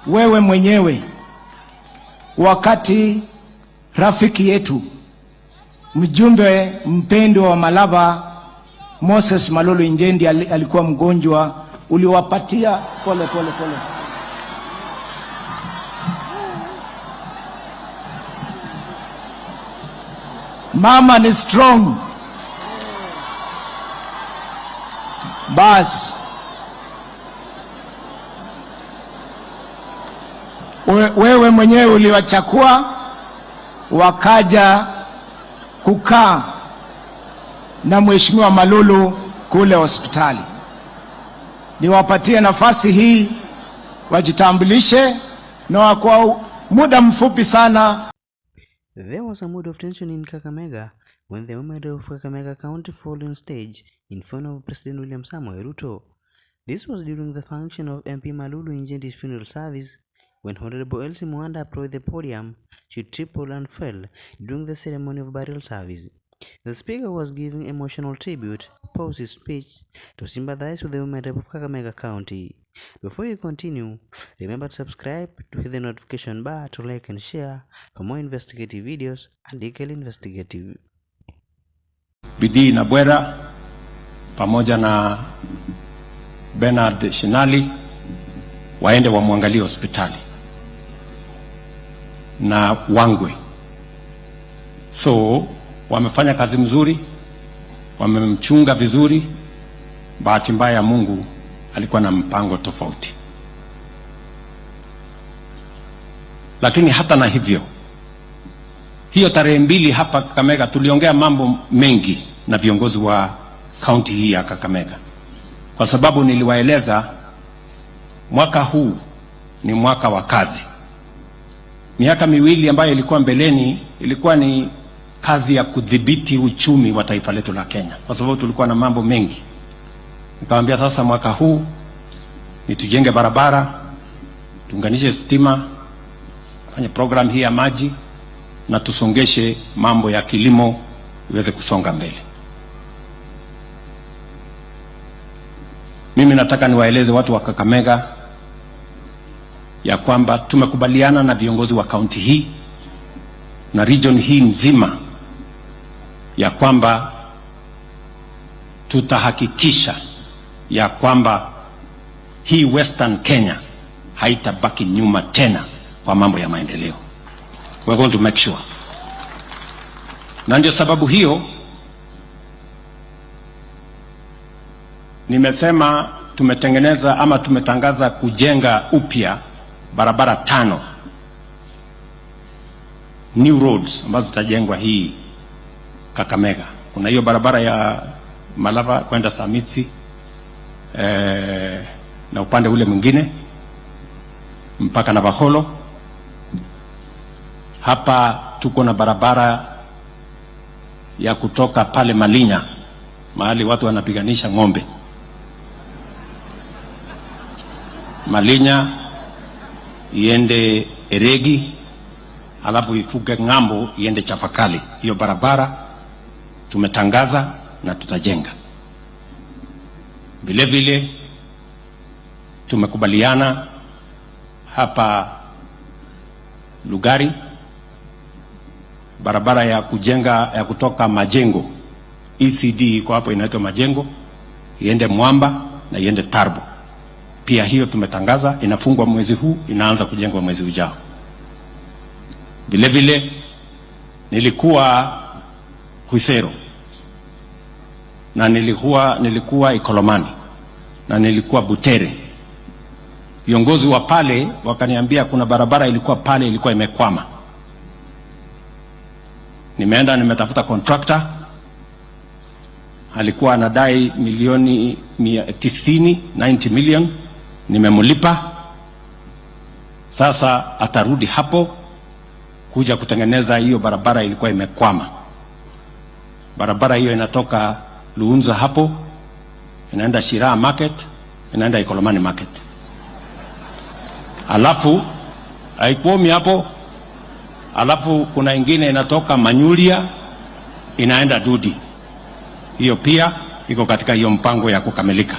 Wewe mwenyewe wakati rafiki yetu mjumbe mpendwa wa Malava Moses Malulu Injendi alikuwa mgonjwa, uliwapatia pole pole pole. Mama ni strong. Bas wewe mwenyewe uliwachakua wakaja kukaa na Mheshimiwa Malulu kule hospitali. Niwapatie nafasi hii wajitambulishe na kwa muda mfupi sana. There was a mood of tension in Kakamega when the women of Kakamega County fall on stage in front of President William Samoei Ruto. This was during the function of MP Malulu Injendi's funeral service when Honorable Elsie Mwanda approached the podium. She tripped and fell during the ceremony of burial service. The speaker was giving emotional tribute, paused his speech to sympathize with the women rep of Kakamega County. Before you continue, remember to subscribe, to hit the notification bar, to like and share for more investigative videos and legal investigative. Bidii na Bwera pamoja na Bernard Shinali waende wamwangalie hospitali na Wangwe. So wamefanya kazi mzuri, wamemchunga vizuri. Bahati mbaya ya Mungu alikuwa na mpango tofauti, lakini hata na hivyo, hiyo tarehe 2 hapa Kakamega tuliongea mambo mengi na viongozi wa kaunti hii ya Kakamega, kwa sababu niliwaeleza mwaka huu ni mwaka wa kazi. Miaka miwili ambayo ilikuwa mbeleni ilikuwa ni kazi ya kudhibiti uchumi wa taifa letu la Kenya, kwa sababu tulikuwa na mambo mengi. Nikamwambia sasa mwaka huu ni tujenge barabara, tuunganishe stima, fanye program hii ya maji na tusongeshe mambo ya kilimo iweze kusonga mbele. Mimi nataka niwaeleze watu wa Kakamega ya kwamba tumekubaliana na viongozi wa kaunti hii na region hii nzima ya kwamba tutahakikisha ya kwamba hii Western Kenya haitabaki nyuma tena kwa mambo ya maendeleo. We're going to make sure. Na ndio sababu hiyo nimesema tumetengeneza ama tumetangaza kujenga upya barabara 5 new roads ambazo zitajengwa hii Kakamega. Kuna hiyo barabara ya Malava kwenda Samitsi, na upande ule mwingine mpaka Navaholo. Hapa tuko na barabara ya kutoka pale Malinya, mahali watu wanapiganisha ng'ombe. Malinya iende Eregi, alafu ifuke ng'ambo iende Chafakali. Hiyo barabara tumetangaza na tutajenga. Vile vile tumekubaliana hapa Lugari barabara ya kujenga ya kutoka Majengo, ECD iko hapo inaitwa Majengo, iende Mwamba na iende Tarbo. Pia hiyo tumetangaza inafungwa mwezi huu, inaanza kujengwa mwezi ujao. Vile vile nilikuwa Huisero na nilikuwa Ikolomani na nilikuwa Butere. Viongozi wa pale wakaniambia kuna barabara ilikuwa pale ilikuwa imekwama. Nimeenda nimetafuta contractor, alikuwa anadai milioni 90, 90 million, nimemlipa. Sasa atarudi hapo kuja kutengeneza hiyo barabara ilikuwa imekwama. Barabara hiyo inatoka Luunza hapo inaenda Shiraha Market, inaenda Ikolomani Market. Alafu haikuomi hapo. Alafu kuna ingine inatoka Manyulia inaenda Dudi. Hiyo pia iko katika hiyo mpango ya kukamilika.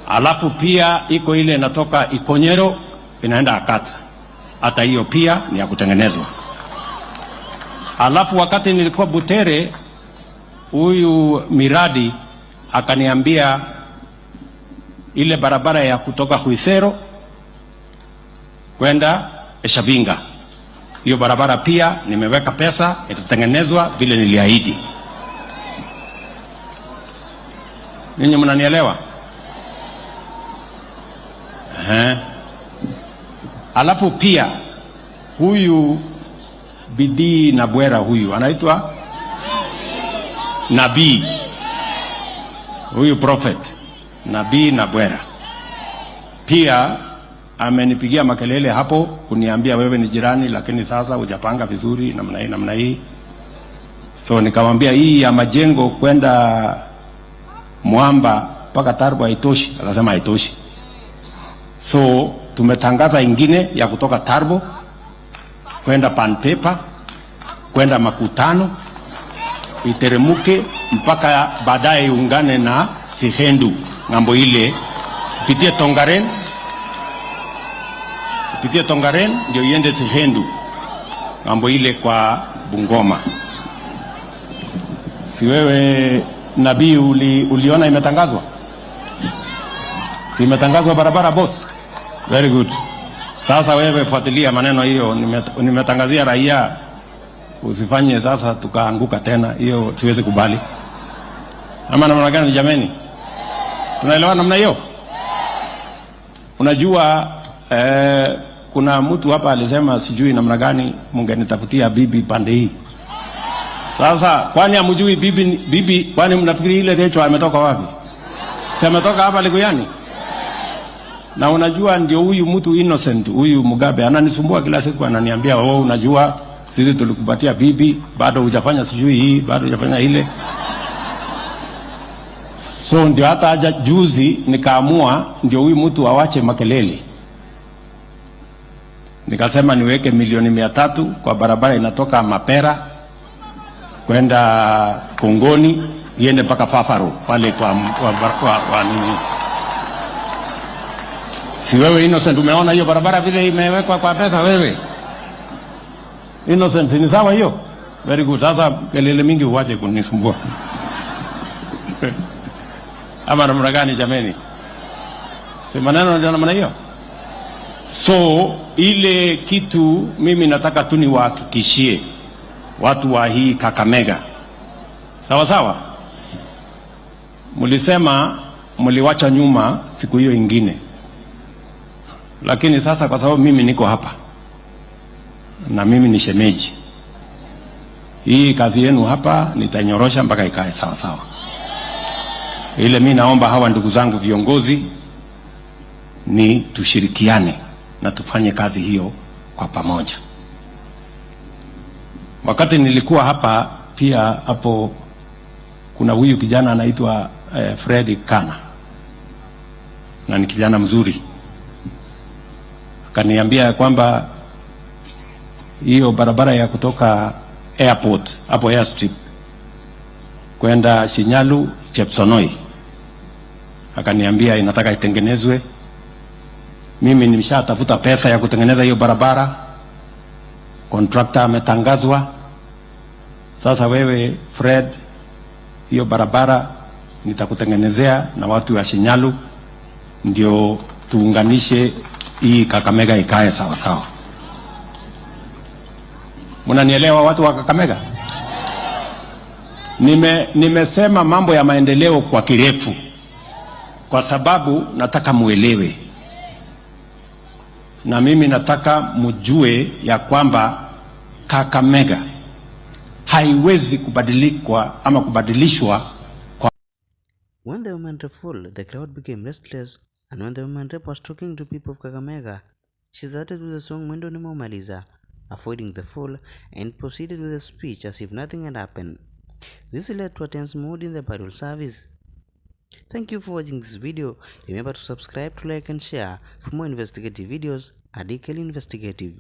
Alafu pia iko ile inatoka Ikonyero inaenda Akatsa, hata hiyo pia ni ya kutengenezwa. Alafu wakati nilikuwa Butere, huyu miradi akaniambia ile barabara ya kutoka Huisero kwenda Eshabinga, hiyo barabara pia nimeweka pesa, itatengenezwa vile niliahidi. Ninyi mnanielewa? Ehe. Alafu pia huyu Bidii na Bwera huyu anaitwa Nabii, huyu prophet Nabii na Bwera pia amenipigia makelele hapo kuniambia wewe ni jirani, lakini sasa hujapanga vizuri namna hii namna hii. So nikamwambia hii ya majengo kwenda Mwamba mpaka Tarbo haitoshi. Akasema haitoshi. So tumetangaza ingine ya kutoka Tarbo kwenda Pan Paper kwenda Makutano iteremuke mpaka baadaye iungane na Sihendu ng'ambo ile, ipitie Tongaren, ipitie Tongaren ndio iende Sihendu ng'ambo ile kwa Bungoma. Si wewe nabii uliona imetangazwa? Si imetangazwa barabara boss? Very good. Sasa wewe fuatilia maneno hiyo, nimetangazia raia, usifanye sasa tukaanguka tena, hiyo siwezi kubali. Ama namna gani jameni? Tunaelewa namna hiyo? Unajua kuna mtu hapa alisema sijui namna gani mungenitafutia bibi pande hii. Sasa kwani hamjui bibi, bibi kwani mnafikiri ile Rachel ametoka wapi? Si ametoka hapa Likuyani? Na unajua ndio huyu mtu Innocent, huyu Mugabe ananisumbua kila siku, ananiambia oh, unajua sisi tulikupatia bibi, bado hujafanya sijui hii, bado hujafanya ile. So ndio hata aja juzi nikaamua ndio huyu mtu awache makelele. Nikasema niweke milioni 300 kwa barabara inatoka Mapera kwenda Kongoni iende mpaka Fafaro pale kwa nini. Si wewe Innocent umeona hiyo barabara vile imewekwa kwa pesa wewe? Innocent, ni sawa hiyo? Very good. Sasa kelele mingi uache kunisumbua. Ama namna gani jameni? Si maneno ndio namna hiyo? So ile kitu mimi nataka tu niwahakikishie watu wa hii Kakamega, sawa sawa, mlisema mliwacha nyuma siku hiyo ingine, lakini sasa kwa sababu mimi niko hapa na mimi ni shemeji, hii kazi yenu hapa nitanyorosha mpaka ikae sawa sawa. Ile mi naomba hawa ndugu zangu viongozi ni tushirikiane na tufanye kazi hiyo kwa pamoja. Wakati nilikuwa hapa pia hapo kuna huyu kijana anaitwa Fred Kana, na ni kijana mzuri, akaniambia ya kwamba hiyo barabara ya kutoka airport hapo airstrip kwenda Shinyalu Chepsonoi, akaniambia inataka itengenezwe. Mimi nimeshatafuta pesa ya kutengeneza hiyo barabara, contractor ametangazwa. Sasa wewe Fred, hiyo barabara nitakutengenezea na watu wa Shinyalu, ndio tuunganishe hii Kakamega ikae sawa sawa. Mnanielewa watu wa Kakamega? Nimesema mambo ya maendeleo kwa kirefu kwa sababu nataka muelewe, na mimi nataka mjue ya kwamba Kakamega haiwezi kubadilikwa ama kubadilishwa kwa When the woman rep followed, the crowd became restless, and when the woman rep was talking to people of Kakamega, she started with the song Mwendo Nimeumaliza, avoiding the fall, and proceeded with the speech as if nothing had happened. This led to a tense mood in the burial service. Thank you for watching this video. Remember to subscribe, to like and share for more investigative videos at DKL Investigative.